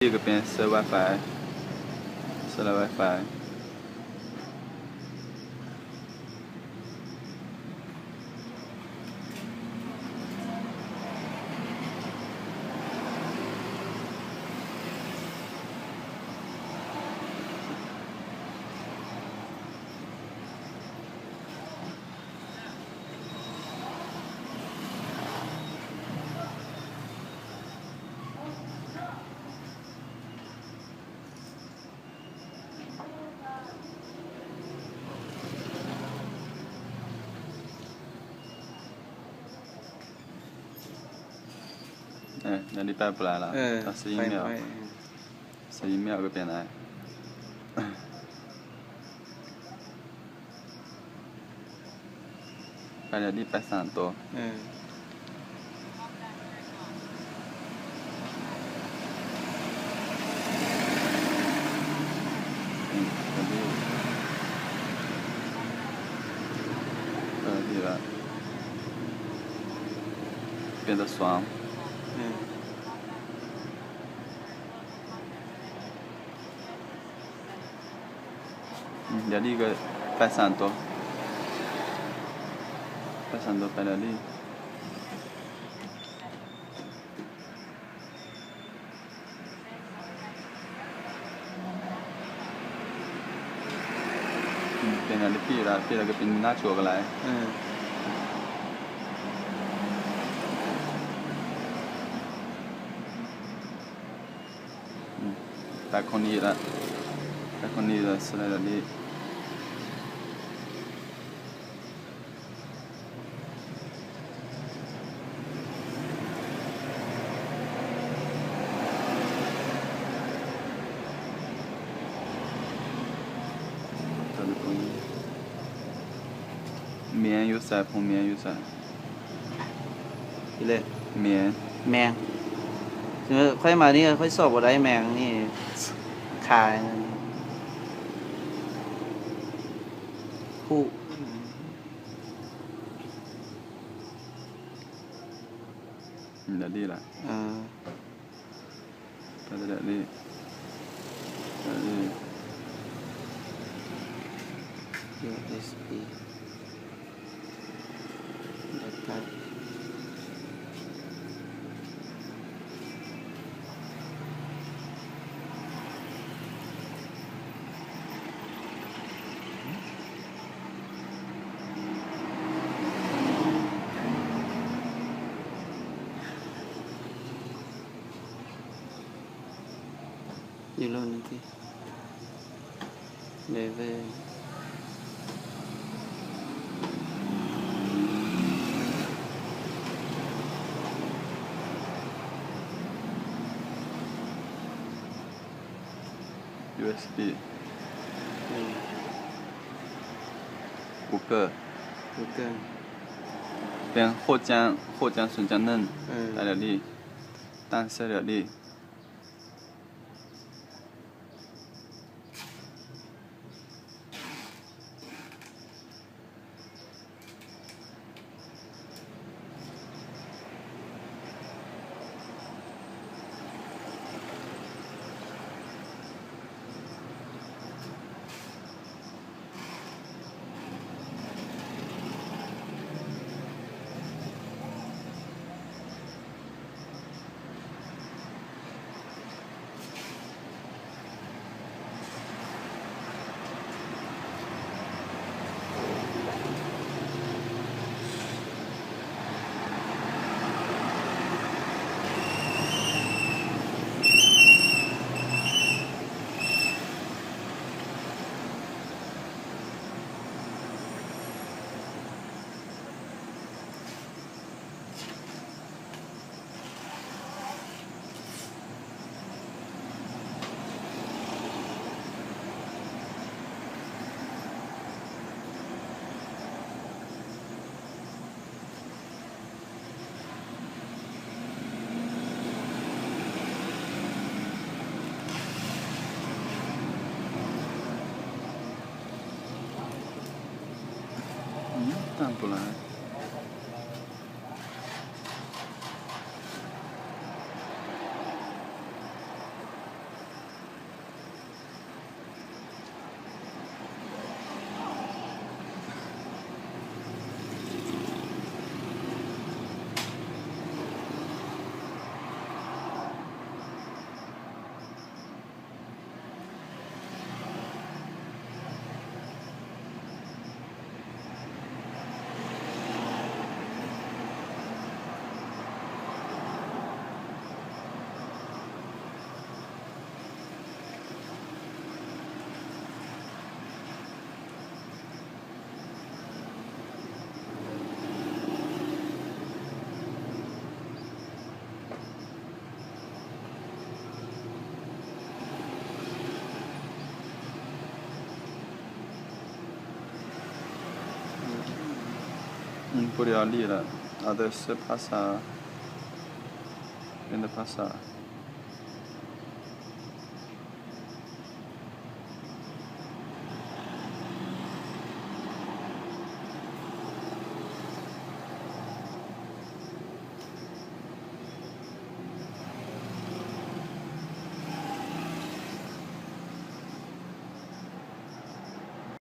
这个边是 WiFi，是了 WiFi。 Ê, nws li pab plas lawm, tau xib ib miaj, xib ib miaj peb na. Pab dij pab xav tua. Peb tau xuav. Yog li pab xav tua, pab xav tua pab dij. Peb na li pij lawm, pij lawm koj pij nab tsuav ko lawm. Tag khoom ni lawm, tag khoom ni lawm, xav li. Miv yus xav, phoo miv yus xav. Miv, miv. Khob mas ni khob xoj puas dai mas ni, kha hu. Dij lawm. Dij. U S B. Data. Ib lub no thiab. Level. U S B. Ua kawg. Ua kawg. Peb qhuab caav, qhuab caav xoo caav neej tas lawm li, taaj xab lawm li. Tag npaum lawm. Puri ua li lawm, a de se phab sa, de phab sa.